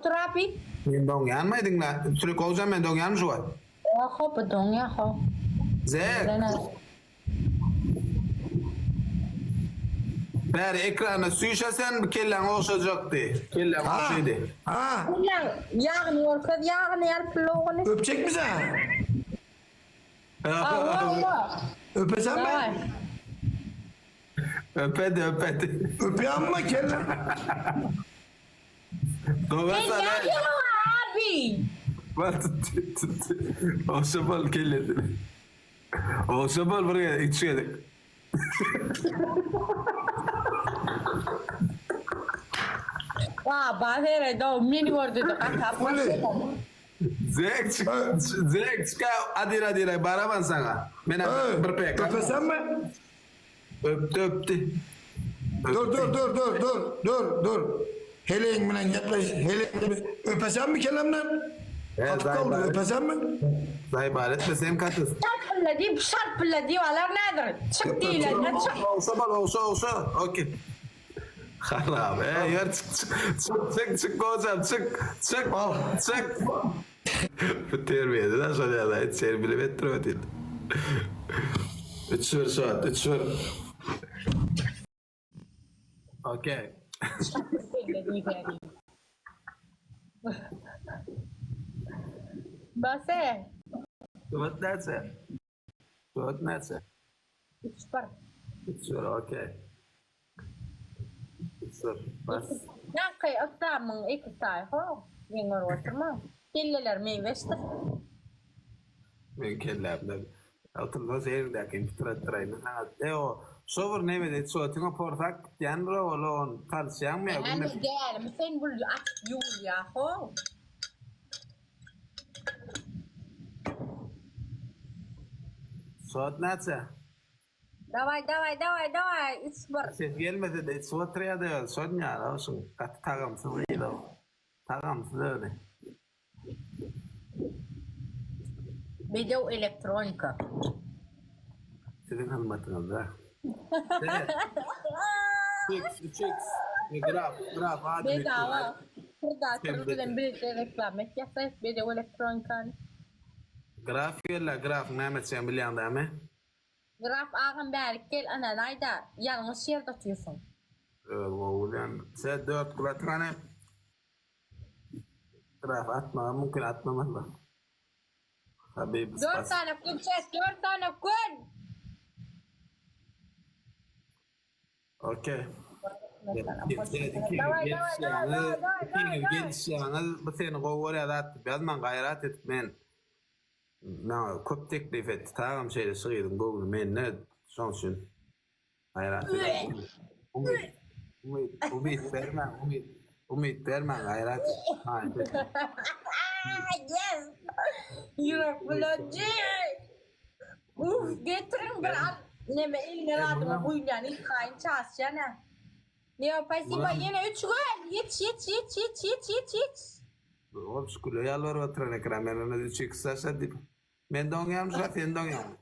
Otur abi. Men doňýanmy diňle. Sürek gowja men doňýanmy şu wagt? Ýok-ho bu doňýa-ho. Zek. Bäri ekrana süýşe sen bu kelläňi ogşajakdy. Kelläň ogşaýdy. Ha. Kelläň ýagyny görkez ýagyny ýal pullugyny. Öpjekmi sen? Hawa hawa. Öpesem ben. Öpedi öpedi. Öpýänmi kellem? Sen näme abi? Bar tutdy tutdy. Ogşap al kellesini. Ogşap al bir gezek üç gezek. Baba seredo meni gördü de gatap başlady. Zek çık zek çık adir adir baraman sana. Men bir pek. Öpesemmi? Öpdi öpdi. Dur dur dur dur dur dur dur. Heleýiň bilen gepleş heleýiň öpesemmi kelemden? Gatyp galdy öpesemmi? Zaýbal etme sen katys. Şarpylla diýip şarpylla diýip alar nädir? Çyk diýilende çyk. Ogşa bol ogşa ogşa. Okey. Harap. Ey ýör çyk çyk çyk çyk çyk gojam çyk çyk çyk. Bu terbiýede de şol ýaly etjegini bilip etdirip otyr. Üç bir şot, üç bir. Okey. Base. Şot näçe? Şot näçe? Üç bir. Üç bir, okey. Üç bir, bas. Ýaňky yslamyň ekisi ho. Men görüp oturma. Kelleler meňzeşdir. Men kellämden. Altynda şeýerdäkini pytratdyraýyn. Saňa e o şo bir nemede çotiňe porsak gitýän bir ol on çalyşýaňmy ýa Näme dälmi sen bul atyp ýuwulýa ho. Şot näçe? Daway daway daway daway üç bir. Ses gelmese-de içip oturýa-da özi şon ýaly şuň gaty tagamsyz gyz o. Tagamsyz özi. Bedew elektronika. Siziň hyzmatyňyzda. Üç üç x. Graf graf ady. Bedava. Predator bilen birlikde reklam etýäs Bedew elektronikany. Graf geldi, grafyň näme etjegini bilýäň dämi? Graf agam bärik gel ananaýda ýalňyş ýerde otyrsyň. Öz gowy bilýän. Sen dört gul atyň hany. Graf atmaga mümkin atmamazlar. Habibi Dört sany gün çek dört sany gün. Okey. Gelişýäňiz bu seni gowy görýär zat diýip ýazmaň gaýrat edip men maňa köp teklip etdi tagam şeýle şu gyzyň göwni mende şoň üçin gaýrat edip umyt umyt umyt bermäň umyt umyt bermäň gaýrat edip haýyş edýän. Yes. Ýürek bulanjy. Uf getiriň bir al neme eline zadyňa guýulýan ilkaýyn çaşýan ha. Neo spasiba ýene 3 gol. Ýet ýet ýet ýet ýet ýet ýet. Ol şu güle ýalbaryp oturan ekran men ona 3 x taşla diýip. Men doňýarmy şa sen doňýarmy?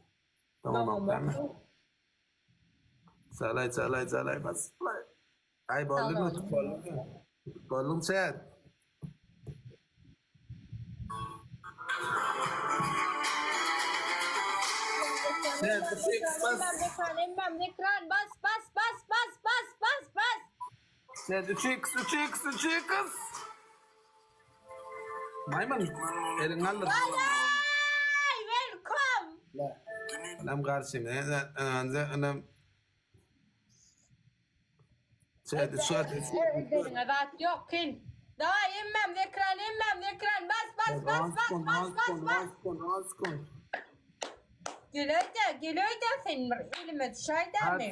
Doňamok dämi? Çalay çalay çalay bas. Ay boldumy? Boldumy? Bolduň sen. Sen 3x bas. Ekran, ekran, bas, bas, bas, bas, bas, bas, bas. Sen 3x 3x 3x. Maýmyn, eliňi galdyr. Ay, welcome. Anam garşym. Anam. Çet, çet. Eliňe zat ýok, kin. Daway, emmem ekran, emmem ekran. Bas, bas, bas, bas, bas, bas, bas. Gelöýde, gelöýde sen bir elime düşäýdämi?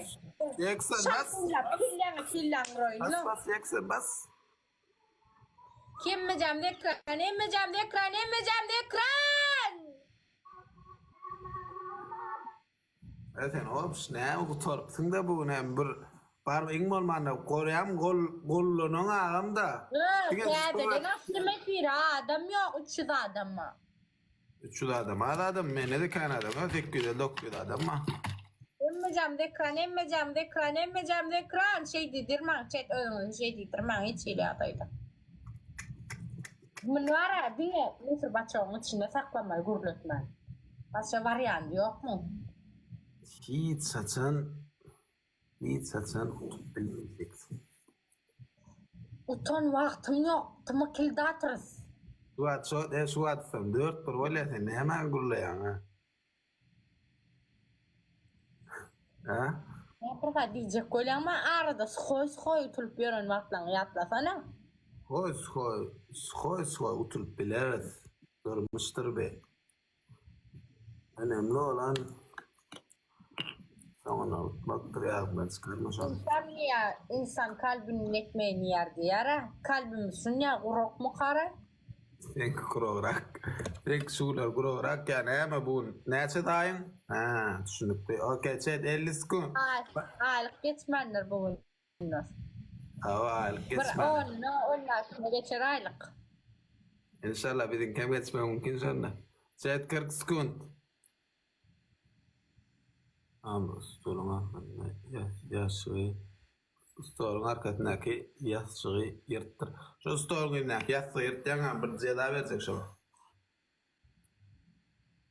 Yeksen bas. Şarpyllap, kelläňi kelläň Bas uraýyn. bas yeksen bas. Hemmejämde ekran, hemmejämde ekran, hemmejämde ekran. E sen obş näme gutarypsyň-da bu näme bir bar iň bolmanda gorýam gol gollanyň agam-da. Ö, täzeden açdym efiri, adam ýok, 300 adam bar. 300 adam az adam mende-de kän adam ýok 850 900 adam bar. Hemmejämde ekran, hemmejämde ekran, hemmejämde ekran. Şeý diýdirmäň, çet özüňizi şeý diýdirmäň hiç hili ýagdaýda. Muny bara diňe müsür baçagyň içinde saklamaly gürletmän. Başga wariandy ýokmy? Hiç haçan hiç haçan utup bilmejeksin. Utan wagtym ýok, tmkildatyrys. Şu wagt şo e şu wagt sen 4 bir bolýa sen näme gürleýäň ha? Ha? Ne bir zat diýjek bolýaňmy arada suhoý suhoý utulyp ýören wagtlaryňy ýatlasana. Suhoý suhoý suhoý suhoý utulyp bileris. Durmuşdyr bi. Önemli olan soňuna utmakdyr ýadyndan çykarma şony. Ynsan diýýär, ynsan kalbiniň ekmegini iýer diýýär-ä. Kalbimiz şunýa gurakmykara? Seňki guragrak. Seňki şu günler guragrak ýa näme bu gün näçe daýyň? Hä, düşünikli. Okey, çet 50 sekund. Aýlyk geçmändir bu günler. Hawa, aýlyk Bir geçmändir. onuna, on bäşine geçer aýlyk. Inşallah biziňkem geçmegi mümkin şonda. Çet 40 sekund. Am stoluň arkasynda ýaşygy stoluň arkasyndaky ýassygy ýyrtdyr. Şu stoluň yzyndaky ýassygy ýyrtýaňam bir jeza berjek şoňa.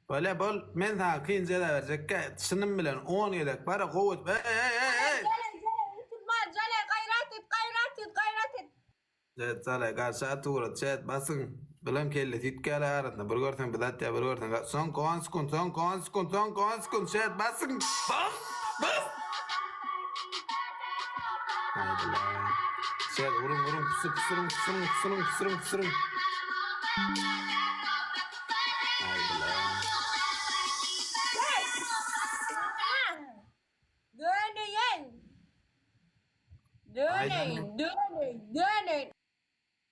Bolýa bol men saňa kyn jeza berjekkä çynym bilen on gezek bara gowy edip eý eý eý eý. Jale jale utulman jale gaýrat et gaýrat et gaýrat et. Chat jale garşy at ugrat chat basyň bilen kellesi üýtgäli arasynda bir görseň biz atýa bir görseň soňky on sekunt soňky on sekunt soňky on sekunt chat basyň bas bas Haýdyla chat uruň uruň pusu pusuryň pusuryň pusuryň pusuryň pusuryň Haýdyla Döneýin. Döneýin, döneýin, döneýin.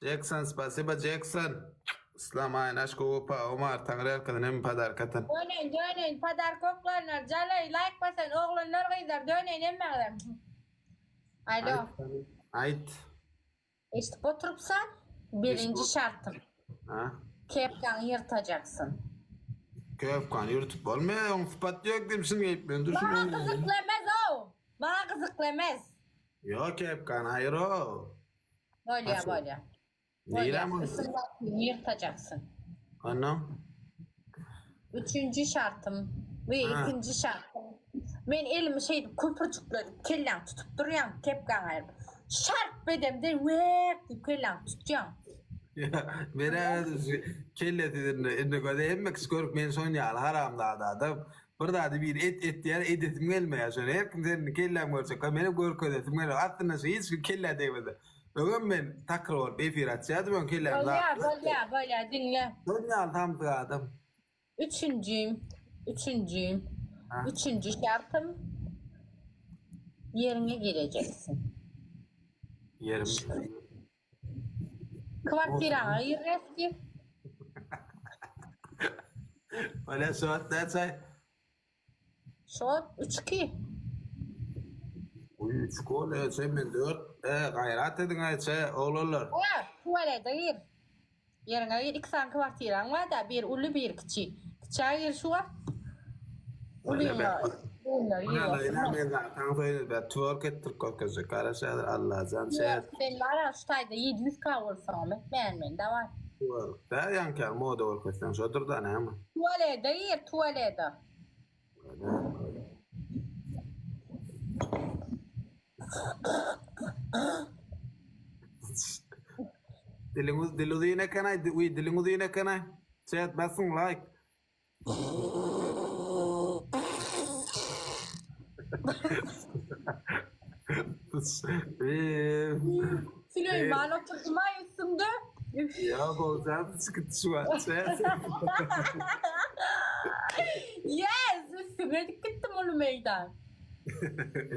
Jekson spasiba Jekson. Islam Aýnaş gowy pa Omar Taňryýalkasyn hem podarkatyn. Döneýin, döneýin, podarka oklanlar, jalaý, laýk basan oglanlar, gyzlar, döneýin hemmäňizem. Alo. Aýt. Eşidip oturypsan, birinji şartym. Ha? Kepkaňy ýyrtajaksyn. Kepkany ýyrtyp bolmaýar, oň sypaty ýok diýip şuny geýip men durşum. Maňa gyzyklamaz-ow! Maňa gyzyklamaz. Ýok kepkany aýyr-ow. Bolýa, bolýa. Nirä Bolýa, üstüňdäkini ýyrtajaksyn. Onnoň? Üçünji şartym we ikinji şartym. Men elimi şeýdip köpürjikledip kelläňi tutup durýan kepkaňy aýryp. Şarp edemde wek diýip kelläňi tutýaň. Menä kellesi indi indi göze hemme kişi görüp men şon ýaly haramzada adam. Bir zady biri et et diýýär edesim gelmeýär şony. Her kim senin kelläňi görjek menem görkezesim gelýär. Aslynda şu hiç kim kellä degmese. Öňem men takyr bolup efir açýardym öň kelläm Bolýa bolýa bolýa diňle. Şon ýaly samsyk adam. Üçünji üçünji üçünji şartym ýeriňe girejeksin. Ýerim. Kwartiraňa gir reski. Bolýa şu wagt näçe? Şot üç ki. Uý üç gol eçe men dört e gaýrat ediň eçe oglanlar. Oýa tuwalete gir. Ýeriňe gir iki sany kwartiraň barda bir uly bir kiçi. Kiçä gir şu wagt. Ulyňa Twerk etdirip görkezjek garaş häzir Allajan şeýt. Sen bara şu taýda 700 k bolsaňam etmeýän men daway. Twerk dä ýaňky ýaly moda görkezseň şodur-da näme. Tuwalede gir tuwalede. Diliň dil uzyn eken-aý, uý diliň uzyn eken-aý. Chat basyň like. Süleýman oturdym-aý üstüňde. Ýa bolsa çykyp şu wagt. Yes, üstüňe gitdim uly meýdan.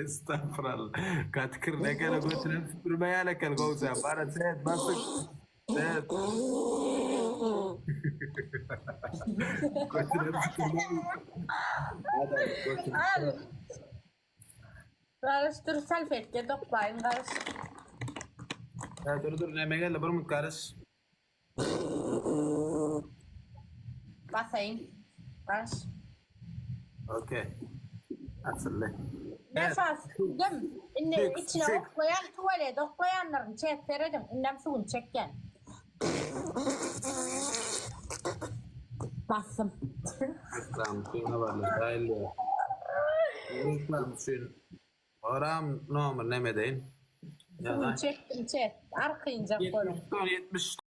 Estagfurallah. Gaty kirli eken, götünem süpürmeýän eken gowja. Bara chat basyň. Garyş dur salfetke doklaýyn garyş. Dur dur neme geldi bir minut garyş. Basaýyn. Garyş. Okey. Açyldy. Nefas dem. Indi içine oklaýan tuwalet oklaýanlaryny çek serediň. Indem suwuny çekýän. Basdym. Reklam üçin habarlaşaýylýar. Reklam üçin oram nomer neme deýin? Çekdim çek. Arkynjak boluň. 70.